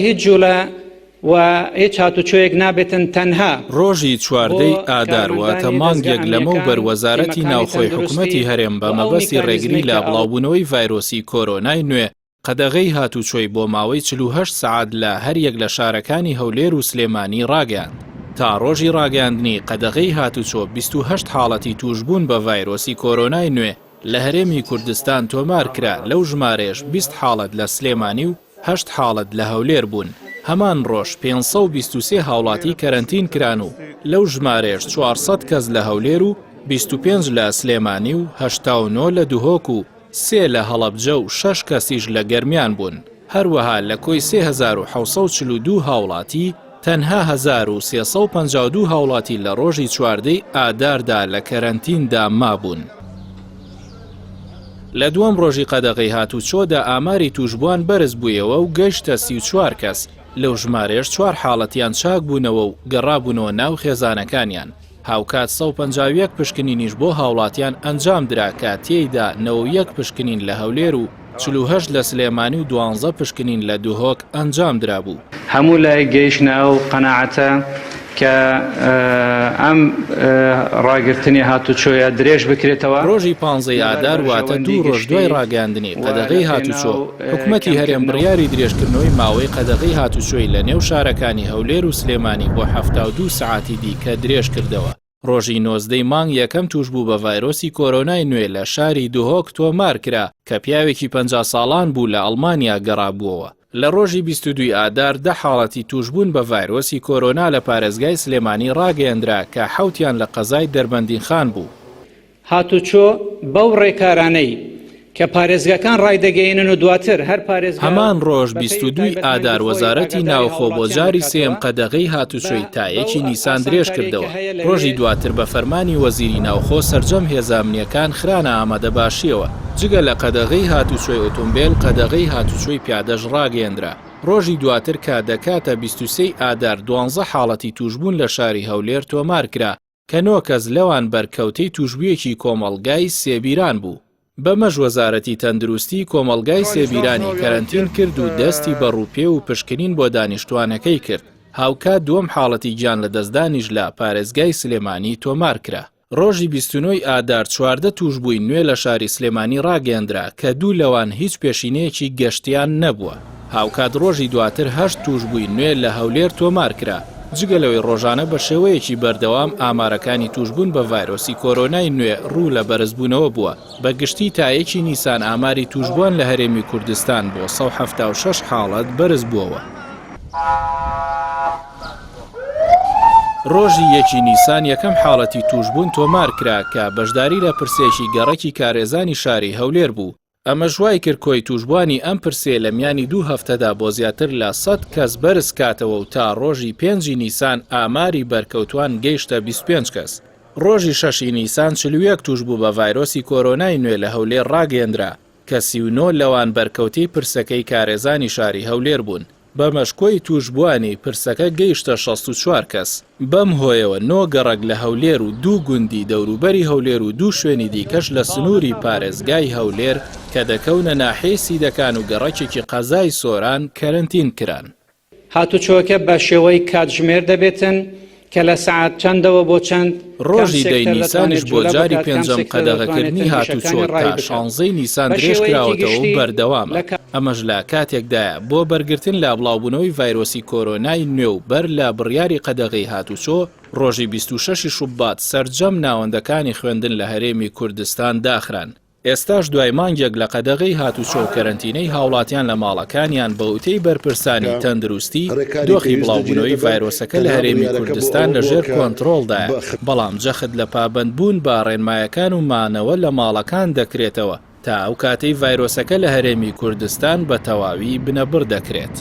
هیچ جوڵە و هیچ هاتوچۆیەک نابێتن تەنها ڕۆژی بۆ چواردەی ئادار واتە کارمەندانی دەزگا مانگێک لەمەوبەر ئەمنیەکان، وەزارەتی تیمەکانی ناوخۆی تەندروستی حکومەتی هەرێم بە و ئەو مەبەستی ڕێگری میکانیزمەی لە کە ئاڵ. بڵاوبوونەوەی ڤایرۆسی کۆرۆنای نوێ قەدەغەی هاتوچۆی بۆ ماوەی 48 سەعات لە هەریەک لە شارەکانی هەولێر و سلێمانی ڕاگەیاند. تا ڕۆژی ڕاگەیاندنی قەدەغەی هاتوچۆ 28 حاڵەتی تووشبوون بە ڤایرۆسی کۆرۆنای نوێ لە هەرێمی کوردستان تۆمارکرا، لەو ژمارەیەش 20 حاڵەت لە سلێمانی و هەشت حاڵەت لە هەولێر بوون، هەمان ڕۆژ 523 هاوڵاتی کەرەنتین کران و لەو ژمارەیەش 400 کەس لە هەولێر و 25 لە سلێمانی و 89 لە دهۆک و سێ لە هەڵەبجە و شەش کەسیش لە گەرمیان بوون، هەروەها لە کۆی 3742 هاوڵاتی، تەنها 1352 هاوڵاتی لە ڕۆژی چواردەی ئاداردا لە کەرەنتیندا مابوون. لە دووەم ڕۆژی قەدەغەی هاتووچۆدا ئاماری تووشبووان بەرزبوویەوە و گەیشتە 34 کەس، لەو ژمارەیەش چوار حاڵەتیان چاکبوونەوە و گەڕابوونەوە ناو خێزانەکانیان. هاوکات 151 پشکنینیش بۆ هاوڵاتیان ئەنجامدرا کە تێیدا 91 پشکنین لە هەولێر و 48 لە سلێمانی و دوانزە پشکنین لە دهۆک ئەنجامدرابوو. هەموو لایەک گەیشتنە ئەو قەناعەتە کە ئەم ڕاگرتنی هاتوچۆیە درێژ بکرێتەوە. ڕۆژی پانزەی لەبەر ئادار واتە بەرژەوەندی دوو ڕۆژ دوای گشتی ڕاگەیاندنی و قەدەغەی لە هاتوچۆ، پێناو حکومەتی هەرێم کەمکردنەوە. بڕیاری درێژکردنەوەی ماوەی قەدەغەی هاتوچۆی لە نێو شارەکانی هەولێر و سلێمانی بۆ 72 سەعاتی دیکە درێژکردەوە. ڕۆژی 19 ی مانگ یەکەم تووشبوو بە ڤایرۆسی کۆرۆنای نوێ لە شاری دهۆک تۆمارکرا کە پیاوێکی 50 ساڵان بوو لە ئەڵمانیا گەڕابووەوە. لە ڕۆژی 22 ی ئادار دە حاڵەتی تووشبوون بە ڤایرۆسی کۆرۆنا لە پارێزگای سلێمانی ڕاگەیەندرا کە حەوتیان لە قەزای دەربەندینخان بوو. هاتوچۆ بەو ڕێکارانەی کە پارێزگاکان ڕایدەگەیەنن و دواتر هەر پارێزگا هەمان ڕۆژ بەپێی 22 ی تایبەتمەندی ئادار خۆی وەزارەتی ئاگاداری ناوخۆ بۆ هاوڵاتیان جاری سێیەم دەکاتەوە قەدەغەی بە هاتوچۆی تا بەو یەکی نیسان ئاسانکاریەی کە درێژکردەوە. هەیە لەوێ ڕۆژی دواتر بە فەرمانی وەزیری ناوخۆ سەرجەم هێزە ئەمنییەکان خرانە ئامادەباشییەوە، جگە لە قەدەغەی هاتوچۆی ئۆتۆمبێل قەدەغەی هاتوچۆی پیادەش ڕاگەیەندرا. ڕۆژی دواتر کە دەکاتە 23 ی ئادار دوانزە حاڵەتی تووشبوون لە شاری هەولێر تۆمارکرا، کە نۆ کەس لەوان بەرکەوتەی تووشبوویەکی کۆمەڵگای سێبیران بوو. بەمەش وەزارەتی تەندروستی کۆمەڵگای سێبیرانی کەرەنتین کرد و دەستی بە ڕووپێو و پشکنین بۆ دانیشتووانەکەی کرد، هاوکات دووەم حاڵەتی گیانلەدەستدانیش لە پارێزگای سلێمانی تۆمارکرا. ڕۆژی 29 ی ئادار 14 تووشبووی نوێ لە شاری سلێمانی ڕاگەیەندرا کە دوو لەوان هیچ پێشینەیەکی گەشتیان نەبووە. هاوکات ڕۆژی دواتر هەشت تووشبووی نوێ لە هەولێر تۆمارکرا، جگە لەوەی ڕۆژانە بە شێوەیەکی بەردەوام ئامارەکانی تووشبوون بە ڤایرۆسی کۆرۆنای نوێ ڕوو لە بەرزبوونەوە بووە، بە گشتی تا یەکی نیسان ئاماری تووشبووان لە هەرێمی کوردستان بۆ 176 حاڵەت بەرزبووەوە. ڕۆژی یەکی نیسان یەکەم حاڵەتی تووشبوون تۆمارکرا کە بەشداری لە پرسەیەکی گەڕەکی کارێزانی شاری هەولێر بوو، ئەمەش وایکرد کۆی تووشبووانی ئەم پرسەیە لە میانی دوو هەفتەدا بۆ زیاتر لە 100 کەس بەرزکاتەوە و تا ڕۆژی پێنجی نیسان ئاماری بەرکەوتوان گەیشتە 25 کەس. ڕۆژی شەشی نیسان 41 تووشبوو بە ڤایرۆسی کۆرۆنای نوێ لە هەولێر ڕاگەیەندرا کە 39 لەوان بەرکەوتەی پرسەکەی کارێزانی شاری هەولێر بوون. بەمەش کۆی تووشبووانی پرسەکە گەیشتە 64 کەس. بەم هۆیەوە نۆ گەڕەک لە هەولێر و دوو گوندی دەوروبەری هەولێر و دوو شوێنی دیکەش لە سنووری پارێزگای هەولێر کە دەکەونە ناحیەی سیدەکان و گەڕەکێکی قەزای سۆران کەرەنتین کران. هاتوچۆکە بە شێوەی کاتژمێر دەبێتن کە لە سەعات چەندەوە بۆ چەند، کام ڕۆژی دەی سێکتەر نیسانیش دەتوانێت بۆ جوولە جاری بکات، کام پێنجەم سێکتەر دەتوانێتن قەدەغەکردنی هاتوچۆ ئیشەکانی تا ڕایی بکات. شانزەی نیسان بە شێوەیەکی درێژکراوەتەوە و گشتی بەردەوامە، لە. ئەمەش لە کاتێکدایە بۆ بەرگرتن لە بڵاوبوونەوەی ڤایرۆسی کۆرۆنای نوێ و بەر لە بڕیاری قەدەغەی هاتوچۆ، ڕۆژی 26 شوبات سەرجەم ناوەندەکانی خوێندن لە هەرێمی کوردستان داخران. ئێستاش دوای مانگێک لە قەدەغەی هاتوچۆ و کەرەنتینەی هاوڵاتیان لە ماڵەکانیان بە وتەی بەرپرسانی تەندروستی دۆخی بڵاوبوونەوەی ڤایرۆسەکە لە هەرێمی کوردستان لە ژێر کۆنترۆڵدایە، بەڵام جەخت لە پابەندبوون بە ڕێنمایەکان و مانەوە لە ماڵەکان دەکرێتەوە تا ئەو کاتەی ڤایرۆسەکە لە هەرێمی کوردستان بە تەواوی بنەبڕ دەکرێت.